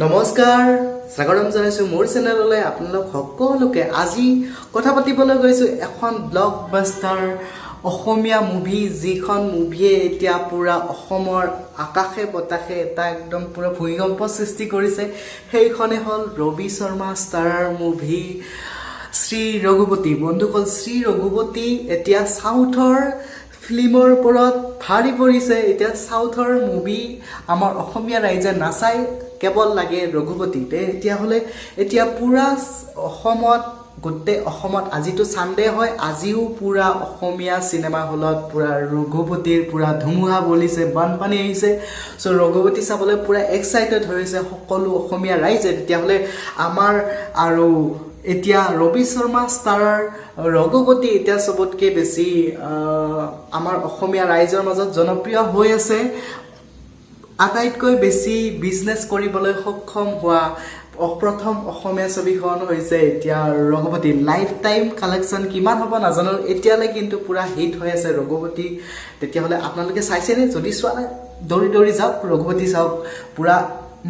নমস্কাৰ, স্বাগতম জনাইছোঁ মোৰ চেনেললৈ আপোনালোক সকলোকে। আজি কথা পাতিবলৈ গৈছোঁ এখন ব্লকবাষ্টাৰ অসমীয়া মুভি, যিখন মুভিয়ে এতিয়া পূৰা অসমৰ আকাশে বতাহে এটা একদম পূৰা ভূমিকম্প সৃষ্টি কৰিছে। সেইখনে হ'ল ৰবি শৰ্মা ষ্টাৰৰ মুভি শ্ৰী ৰঘুপতি। বন্ধুসকল, শ্ৰী ৰঘুপতি এতিয়া চাউথৰ ফিল্মৰ ওপৰত ভাৰি পৰিছে। এতিয়া চাউথৰ মুভি আমাৰ অসমীয়া ৰাইজে নাচায়, কেৱল লাগে ৰঘুপতি। তেতিয়াহ'লে এতিয়া পূৰা অসমত, গোটেই অসমত আজিতো ছানডে হয়, আজিও পূৰা অসমীয়া চিনেমা হলত পূৰা ৰঘুপতিৰ পূৰা ধুমুহা বলিছে, বানপানী আহিছে। চ' ৰঘুপতি চাবলৈ পূৰা এক্সাইটেড হৈ হৈছে সকলো অসমীয়া ৰাইজে। তেতিয়াহ'লে আমাৰ আৰু এতিয়া ৰবি শৰ্মা ষ্টাৰৰ ৰঘুপতি এতিয়া চবতকৈ বেছি আমাৰ অসমীয়া ৰাইজৰ মাজত জনপ্ৰিয় হৈ আছে। আটাইতকৈ বেছি বিজনেছ কৰিবলৈ সক্ষম হোৱা প্ৰথম অসমীয়া ছবিখন হৈছে এতিয়া ৰঘুপতি। লাইফ টাইম কালেকশ্যন কিমান হ'ব নাজানো এতিয়ালৈ, কিন্তু পূৰা হিট হৈ আছে ৰঘুপতি। তেতিয়াহ'লে আপোনালোকে চাইছেনে? যদি চোৱা নাই, দৌৰি দৌৰি যাওক, ৰঘুপতি চাওক। পূৰা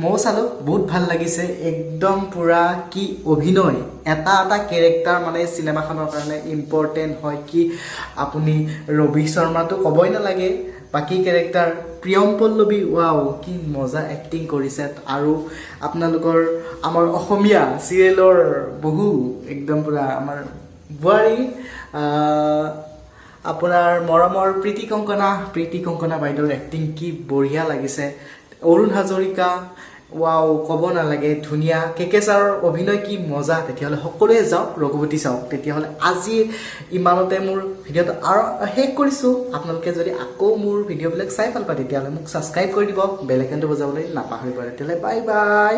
ময়ো চালোঁ, বহুত ভাল লাগিছে। একদম পূৰা কি অভিনয়, এটা এটা কেৰেক্টাৰ মানে চিনেমাখনৰ কাৰণে ইম্পৰ্টেণ্ট হয়। কি আপুনি ৰবি শৰ্মাটো ক'বই নালাগে, বাকী কেৰেক্টাৰ প্ৰিয়ম পল্লৱী, ৱাও, কি মজা এক্টিং কৰিছে। আৰু আপোনালোকৰ আমাৰ অসমীয়া চিৰিয়েলৰ বহু একদম পূৰা আমাৰ বোৱাৰী, আপোনাৰ মৰমৰ প্ৰীতি কংকনা, প্ৰীতি কংকনা বাইদেউৰ এক্টিং কি বঢ়িয়া লাগিছে। অৰুণ হাজৰিকা, ৱাও, ক'ব নালাগে, ধুনীয়া। কে কে ছাৰৰ অভিনয় কি মজা। তেতিয়াহ'লে সকলোৱে যাওক, ৰঘুপতি চাওক। তেতিয়াহ'লে আজি ইমানতে মোৰ ভিডিঅ'টো আৰু শেষ কৰিছোঁ। আপোনালোকে যদি আকৌ মোৰ ভিডিঅ'বিলাক চাই ভাল পায়, তেতিয়াহ'লে মোক ছাবস্ক্ৰাইব কৰি দিব, বেল আইকনটো বজাবলৈ নাপাহৰিব। তেতিয়াহ'লে বাই বাই।